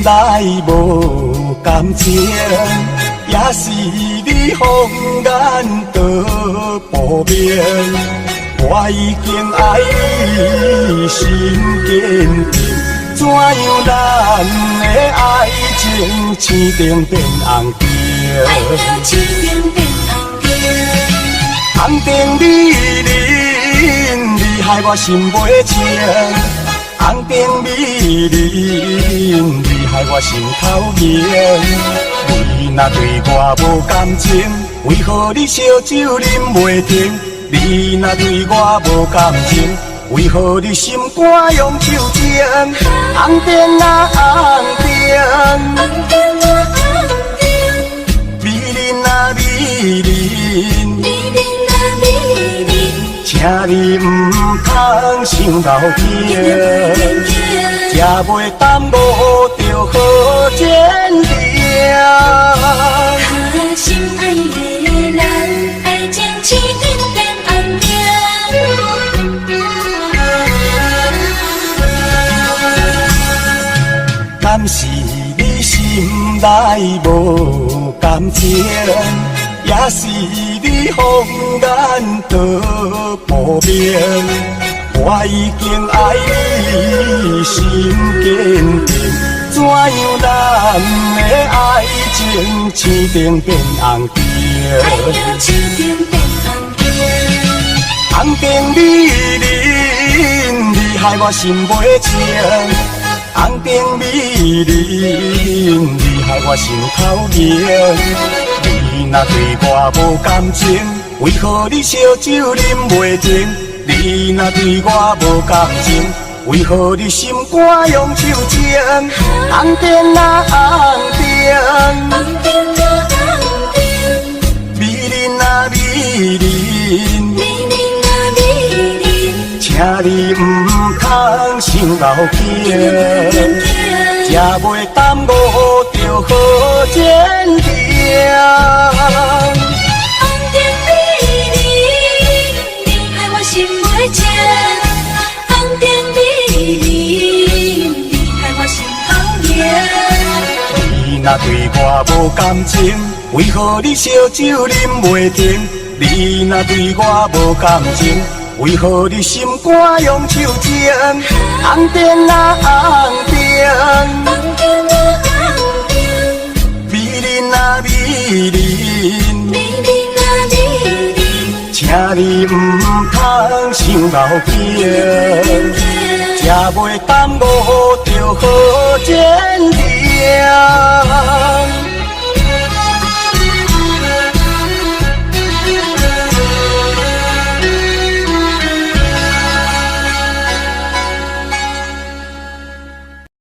內無感情，抑是你謊言都無明？我已經愛你心堅定，怎樣咱的愛情青燈變紅燈？愛情青燈變紅燈。紅燈美人，你害我心袂清。紅燈美人，你害我心頭癢。你若對我無感情，為何你燒酒啉袂停？你若對我無感情，為何你心肝用手情？紅燈啊紅燈，紅燈啊紅燈，美人啊美人，美人啊美人，請你毋通傷留情，才袂耽誤著好前程。心愛的人，愛情青燈變紅燈。敢是你心內無感情，抑是你謊言都無明？我已經愛你心堅定，怎樣咱的愛情青燈變紅燈？愛情青燈變紅燈。紅燈美人，你害我心袂清。紅燈美人，你害我心頭癢。你若對我無感情，為何你燒酒啉袂停？你若對我無感情，為何你心肝用手情？紅燈啊紅燈，紅燈啊紅燈，美人啊美人，美人啊美人，請你毋通傷留情，才袂耽誤著好前程。紅燈美人，你害我心袂清。紅燈美人，你害我心頭癢。你若對我無感情，為何你燒酒啉袂停？你若對我無感情，為何你心肝用手情？紅燈啊紅燈，紅燈啊紅燈，美人啊美人，美人啊美人，請你毋通傷留情，才袂耽誤著好前程。